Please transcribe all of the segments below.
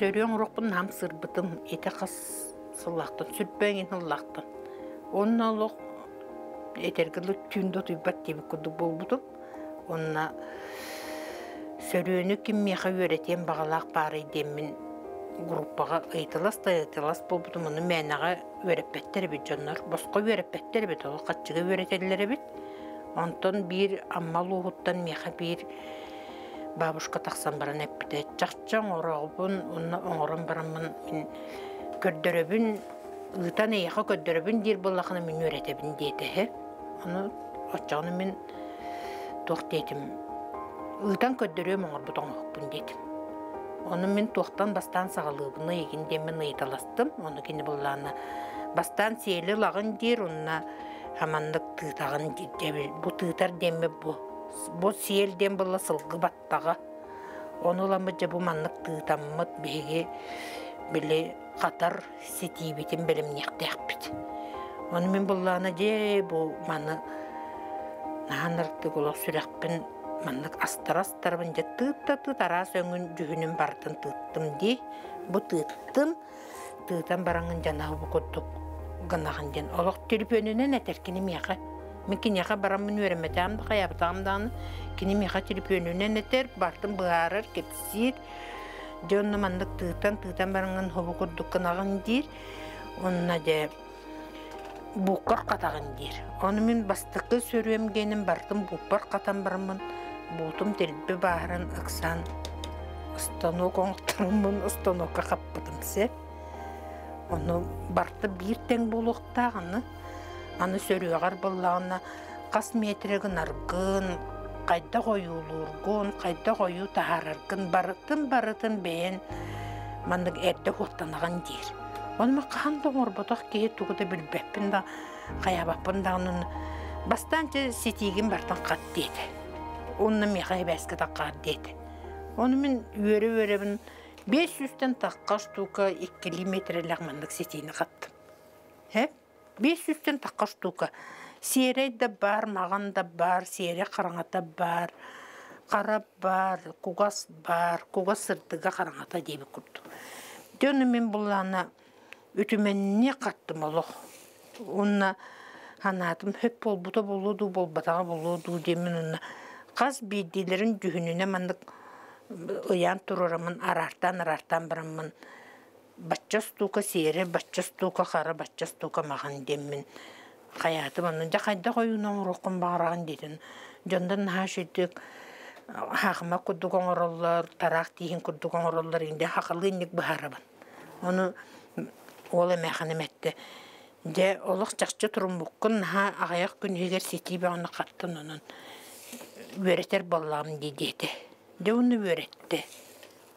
Сөрүөҥ оруохпун наһаа ымсыырбытым. Ити хас сыллаахтан, сүрбэҥ иһин ыллаахтан. Уонна олох этэргэ дылы түүн да утуйбат диэбит курдук буолбутум. Уонна сөрүөнү ким миэхэ үөрэтиэн баҕалаах баарый диэммин группаҕа ыйыталас да ыйыталас буолбутум. Ону мээнэҕэ үөрэппэттэр эбит дьоннор. Босхо үөрэппэттэр эбит, ол хаччыга үөрэтэллэр эбит. Онтон биир Амма улууһуттан миэхэ биир бабушка тахсан баран эппитэ: «Чахчы оҥороҕубун уонна оҥорон бараммын мин көрдөрөбүн, ыытан эйиэхэ көрдөрөбүн диир буоллаххына мин үөрэтэбин» диэтэ үһү. Ону оччоҕуна мин туох диэтим, ыытан көрдөрүөм оҥорбут оҥоһукпун диэтим. Ону мин туохтан бастаан саҕалыыбыный игин диэммин ыйыталастым. Ону кини былаана бастаан сиэли ылаҕын диир уонна хаманнык тыытаҕын диир. Бу тыытар диэммит бу бу сиэл диэн буолла сылгы баттаҕа. Ону ыламмыт дьэ бу маннык тыытаммыт биһиги били хатар ситиибитин бэлэмниэхтээхпит. Ону мин буллаҕына дьэ бу маны наһаа ынырыктык олох сүрэхпин маннык астара-астарабын дьэ тыыт да тыыт араас өҥүн дьүһүнүн барытын тыыттым дии. Бу тыыттым, тыытан бараҥҥын дьанаһы бу курдук гынаҕын диэн олох төлөпүөнүнэн этэр кини миэхэ. Мин киниэхэ бараммын үөрэммэтэҕим да хайаабатаҕым даҕаны кини миэхэ төлөпүөнүнэн этэр, барытын быһаарар, кэпсиир. Дьэ онно маннык тыытан, тыытан бараҥҥын хобу курдук гынаҕын диир. Онно дьэ бууккар хатаҕын диир. Ону мин бастакы сөрүөм диэним барытын бууппар хатан бараммын буутум дэлби бааһыран ыксаан станок оҥоттороммун станокка хаппытым сөп. Ону барыта биир тэҥ буолуохтаах аны. Аны сөрүөҕэр буоллаҕына хас миэтэрэ гынаргын, хайдах ойуулуургун, хайдах ойуу таһаараргын барытын-барытын бэйэн маннык эрдэ куттанаҕын диир. Ону хаһан да оҥорботох киһи тугу да билбэппин да, хайаабаппын даҕаны бастаан чэ ситиигин бартан хат диэтэ. Онно миэхэ эбээскэ таххаар диэтэ. Ону мин үөрэ-үөрэбин 500-тэн тахха штука иккилии миэтэрэлээх маннык ситиини хаттым. Һэ? 500-тэн тахха штука. Сиэрэй да баар, маҕан да баар, сиэрэй хараҥата баар, хара баар, кугас баар, кугас сырдыга хараҥата диэбит курдук. Дьэ ону мин буллаҕына үтүмэнниэ хаттым олох. Уонна санаатым сөп буолбута буолуо дуу, буолбатаҕа буолуо дуу диэммин уонна хас биирдиилэрин дьүһүнүнэн маннык ыйаан туруораммын араартаан-араартаан бараммын бачча устуука сиэрэ, бачча устуука хара, бачча устуука маҕан диэммин хайаатым онно дьэ хайдах ойууну оҥоруоххун баҕараҕын диэтин дьонтон наһаа үчүгдүк хаахыма курдук оҥороллор, тараах тииһин курдук оҥороллор инде хахалыы инник быһаарабын. Ону уол эмээхиним эттэ дьэ олох чахчы туруммуккун наһаа аҕыйах күн иһигэр ситии бөҕөнү хаттын онон үөрэтэр буоллаҕым дии диэтэ. Дьэ уонна үөрэттэ.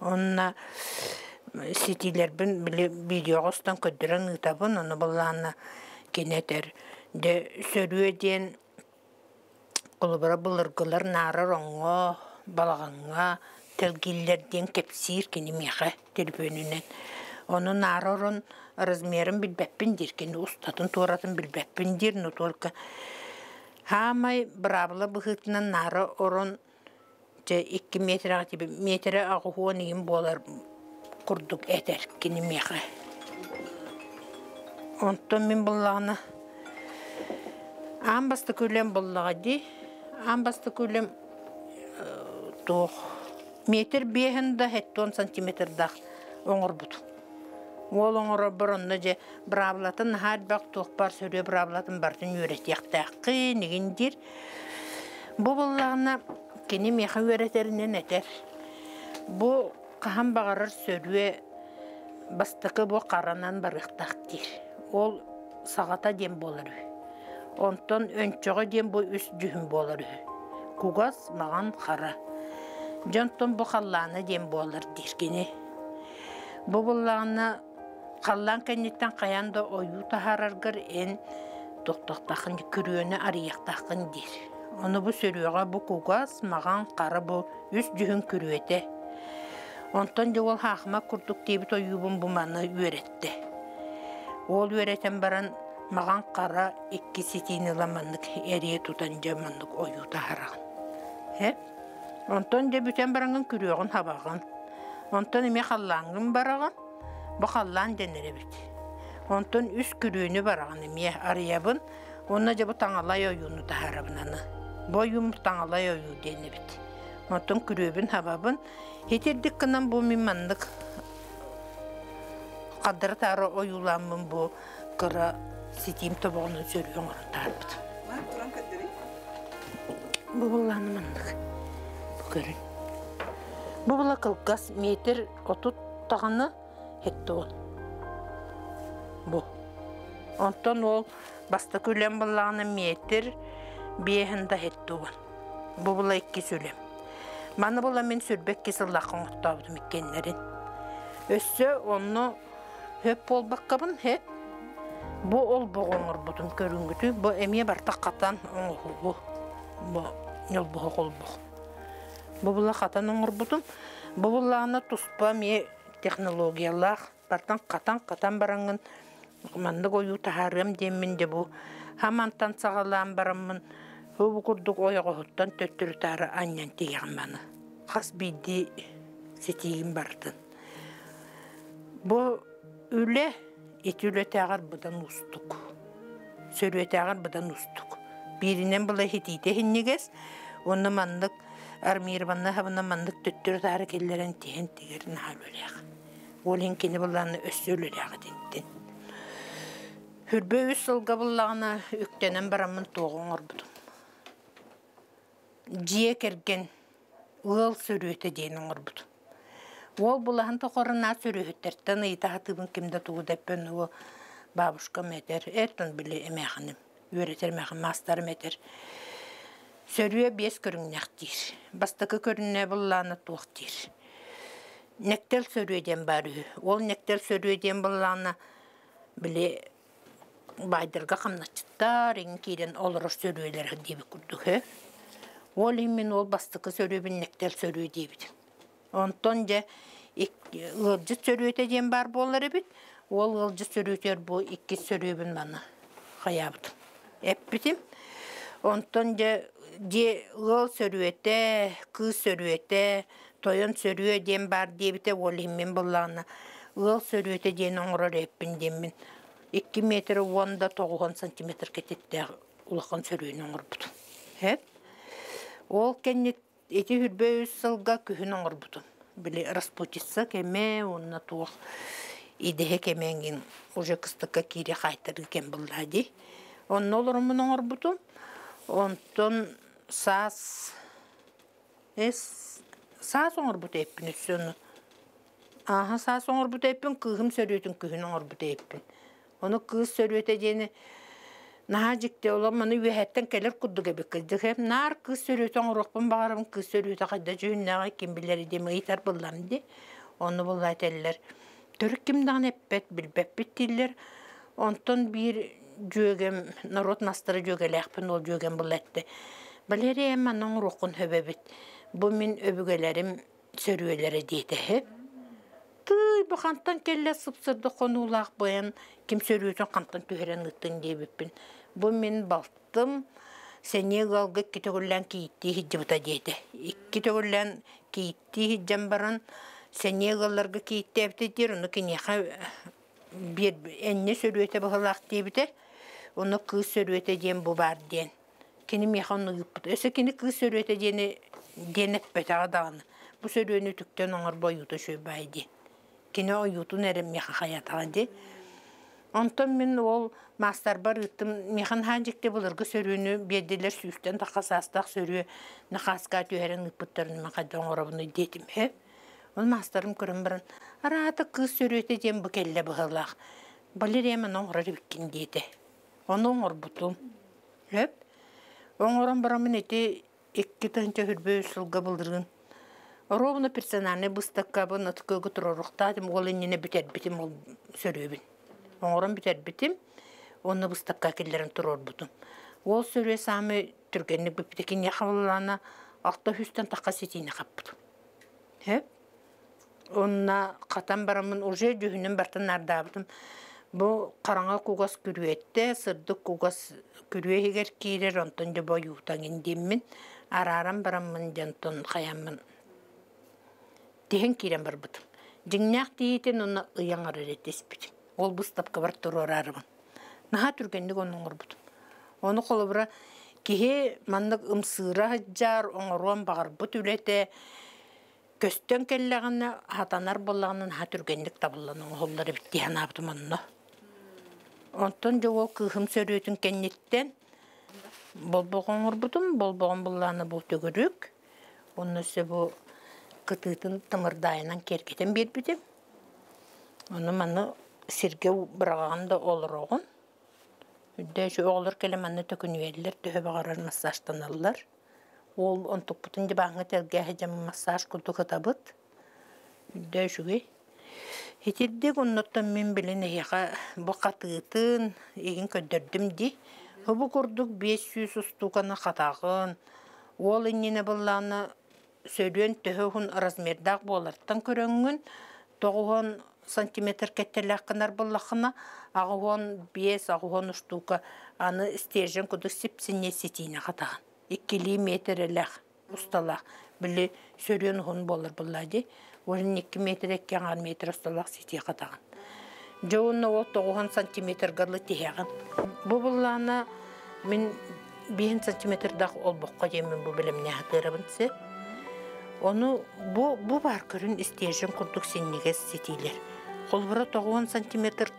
Уонна ситиилэрбин били видеоҕа устан көрдөрөн ыытабын, ону былаана кини этэр дьэ сөрүө диэн холобура былыргылар наара ороҥҥо, балаҕаҥҥа тэлгииллэр диэн кэпсиир кини миэхэ төлөпүөнүнэн. Ону наара орон размерын билбэппин диир, кини устатын туоратын билбэппин диир, но только хаамай быраабыла быһыытынан наара орон Дьэ 2 миэтэрэҕэ тиби миэтэрэ 80 иһин буолар курдук этэр кини миэхэ. Онтон мин буллаҕына аан бастакы үлэм буллаҕа дии. Аан бастакы үлэм туох метр биэһин да 70 сантиметрдаах оҥорбутум. Уол оҥорорбор онно дьэ быраабылатын наһаа элбэх туох баар сөрүө быраабылатын барытын үөрэтиэхтээххин игин диир. Бу буоллаҕына кини миэхэ үөрэтэринэн этэр: бу хаһан баҕарар сөрүө бастакы бу харанан барыахтаах диир. Ол саҕата диэн буолар үһү. Онтон өнчөҕө диэн бу үс дьүһүн буолар үһү. Кугас, маҕан, хара. Дьэ онтон бу халлаана диэн буолар диир кини. Бу буоллаҕына Халлаан кэнниттэн хайаан да ойуу таһаараргар эн тохтохтаххын күрүөнү арыйыахтааххын диир. Ону бу сөрүөҕэ бу кугас, маҕан, хара бу үс дьүһүн күрүөтэ. Онтон дьэ уол хаахыма курдук диэбит ойуубун бу маны үөрэттэ. Уол үөрэтэн баран маҕан хара икки ситиини ыла маннык эрийэ тутан дьэ маннык ойуу таһараҕын. Һэ? Онтон дьэ бүтэн бараҥҥын күрүөҕүн хабаҕын. Онтон эмиэ халлааҥҥын бараҕын, бу халлаан дэнэр эбит. Онтон үс күрүөнү бараҕын эмиэ арыйабын уонна дьэ бу таҥалай ойууну таһаарабын аны. Бу ойуум таҥалай ойуу диэн эбит. Онтон күрүөбүн хабабын. Итирдик гынан бу мин маннык хардары таары ойуулааммын бу кыра ситиим тобоҕунан сөрүө оҥорон таһаарбытым. Туран көрдөрүй. Бу былааны маннык. Бу көрүн. Бу була кылгас метр 30 даҕаны хеттон. Бу. Онтон ол бастакы үлэм быллаҕына метр биэһин да хеттуон. Бу була иккис үлэм. Маны була мин сүрбэкки сыллаахха оҥортообутум иккиэннэрин. Өссө онно хөп буолбаккабын хэт бу олбоҕу оҥорбутум көрүҥҥүтү бу эмиэ барта хатан оҥоһугу бу ньолбоһох олбох. Бу була хатан оҥорбутум. Бу буллаҕына туспа эмиэ технологиялаах бартан хатан-хатан бараҥҥын маннык ойуу таһаарыам диэммин дьэ бу хамантан саҕалаан бараммын бу курдук ойоҕоһуттан төттөрү-таары анньан тиийэҕин маны хас биирдии ситиигин барытын. Бу үлэ ити үлэтээҕэр быдан уустук. Сөрүөтээҕэр быдан уустук. Бииринэн была иһитиитэ иһинньигэс уонна маннык армированнай хабына маннык төттөрү-таары киллэрэн тиһэн тигэр наһаа үлэлээх. Ол иһин кини былаана өссө үлэлээх итинтэн. Хүрбэ үс сылга буллаҕына үктэнэн бараммын туоҕу оҥорбутум. Дьиэ кэргэн ыал сөрүөтэ диэн оҥорбутум. Уол булаһын тохорунаа сөрүөһүттэртэн ыйыта сатыыбын ким да тугу да эппэн уо бабушкам этэр, эртон били эмээхиним, үөрэтэр эмээхин маастарым этэр. Сөрүө биэс көрүҥнээх диир. Бастакы көрүнэ быллаана туох диир. Нэктэл сөрүө диэн баар үһү. Ол нэктэл сөрүө диэн быллаана били баайдарга хамначчыттар иҥ киирэн олорор сөрүөлэр диэбит курдук үһү. Ол иһин мин ол бастакы сөрүөбүн нэктэл сөрүө диэбитим. Онтон дьэ ыалдьыт сөрүөтэ диэн баар буолар эбит. Ол ыалдьыт сөрүөтүгэр бу иккис сөрүөбүн маны хайаабытым. Эппитим. Онтон дьэ дьиэ ыал сөрүөтэ, кыыс сөрүөтэ, тойон сөрүө диэн баар диэбитэ ол иһин мин буллаҕына ыал сөрүөтэ диэн оҥорор эппин диэммин 2 метр уон да тоҕуһун сантиметр кэтиттээх улахан сөрүөнү оҥорбутум. Эп. Ол кэннит ити хүрбэ үс сылга күһүн оҥорбутум. Били распутица кэмэ уонна туох идэһэ кэмэҥин уже кыстыкка киири хаайтарыы кэм буллаа дии. Онно олороммун оҥорбутум. Онтон саас эс саас оҥорбут эппин өссө ону ааһа саас оҥорбут эппин кыыһым сөрүөтүн күһүн оҥорбут эппин. Ону кыыс сөрүөтэ диэни наһаа дьикти олох маны үөһэттэн кэлэр курдук эбиккин. Дьэ наар кыыс сөрүөтэ оҥоруохпун баҕарабын кыыс сөрүөтэ хайда дьүһүннээҕий ким билэр диэн ыйытар буллам дии. Ону булла этэллэр. Төрүт ким даҕаны эппэт, билбэппит дииллэр. Онтон биир дьүөгэм норуот мастара дьүөгэлээхпин ол дьүөгэм була эттэ. Валерия манна оҥоруоххун сөп эбит. Бу мин өбүгэлэрим сөрүөлэрэ диэтэһи. Тыый, бу хантан кэллэ сып-сырдык хонуулаах быйан ким сөрүөтүн хантан түһэрэн ыыттын диэбиппин. Бу мин балтым сэниэ ыалга икки төгүллээн кийииттии сылдьыбыта диэтэ. Икки төгүллээн кийииттии сылдьан баран сэниэ ыалларга кийииттээбитэ диир, ону киниэхэ биэр энньэ сөрүөтэ быһылаах диэбитэ. Ону кыыс сөрүөтэ диэн бу баар диэн. Кини миэхэ онно ыыппыт. Өссө кини кыыс сөрүөтэ диэни диэн эппэтэҕэ даҕаны. Бу сөрүөнү үтүктэн оҥорбо ойуута үчүгэй баай диэн. Кини ойуутун эрэ миэхэ хайатаҕа дии. Онтон мин ол маастарбар ыыттым. Миэхэ наһаа дьикти былыргы сөрүөнү биэрдилэр сүүстэн тахха саастаах сөрүө нахааска түһэрэн ыыппыттарын мин хайдах оҥоробунуй диэтим. Һэ. Ол маастарым көрөн баран, араата кыыс сөрүөтэ диэн бу кэллэ быһыылаах. Валерия маны оҥорор эбиккин диэтэ. Ону оҥорбутум. Сөп. Оҥорон бараммын ити 2023 сылга былырыын ровно персональнай быыстапкабын ытыкыга туруоруохтаатым ол иннинэ бүтэрбитим ол сөрүөбүн. Оҥорон бүтэрбитим уонна быыстапка киллэрэн туруорбутум. Ол сөрүө саамай түргэнник бүппүтэ киниэхэ буоллаҕына алта үстэн тахха ситиини хаппытым. Сөп. Уонна хатан бараммын уже дьүһүнүн барытын наардаабытым. Бу хараҥа кугас күрүөттэ, сырдык кугас күрүө иһигэр киирэр, онтон дьэ бойуутаҥын диэммин, арааран бараммын дьэ онтон хайаммын. Тиһэн киирэн барбытым. Дьиҥнээх тиһиитин уонна ыйан эрэ түспүтүм. Ол быыстапкабар туруораарыбын. Наһаа түргэнник ону оҥорбутум. Ону холобура киһи маннык ымсыыра сылдьар, оҥоруон баҕарбыт үлэтэ көстөн кэллэҕинэ, хатанар буоллаҕына наһаа түргэнник табыллан оҥоһуллар эбит дии санаабытым онно. Онтон дьэ ол кыыһым сөрүөтүн кэнниттэн болбоҕо оҥорбутум. Болбоҕум былаана бу төгүрүк. Онно өссө бу кытыытын тымырдаайынан киэргэтэн биэрбитим. Ону маны сиргэ быраҕаҕын да олороҕун. Үрдээчи оҕолор кэлэн манна төкүнүйэллэр, төһө баҕарар массажтаналлар. Уол онтукпутун дьыбааҥҥа тэлгээһи дьэ массаж курдук ытабыт. Үрдэ үчүгэй. Итирдик оннуттан мин билин эһиэхэ бу хатыытын игин көрдөрдүм дии. Бу курдук 500 устууканы хатаҕын. Уол иннинэ быллаана сөрүөн төһө уһун размердаах буолартан көрөҥҥүн 90 сантиметр кэттэлээх гынар буоллаххына 85 80 устуука аны стержень курдук сип-синньэ ситиинэ хатаҕын. Иккилии миэтэрэлээх усталаах били сөрүөн уһун буолар буоллаа дии. 12 метр икки аҥаар метр усталаах ситии хатаҕын. Дьэ уонна ол 90 сантиметрга дылы тиһэҕин. Бу буллаана мин 5 сантиметрдаах олбоххо диэммин бу бэлэмнээх атыырабын сөп. Ону бу, бу баар көрүн стержень курдук синньигэс ситиилэр. Холобура 90 сантиметр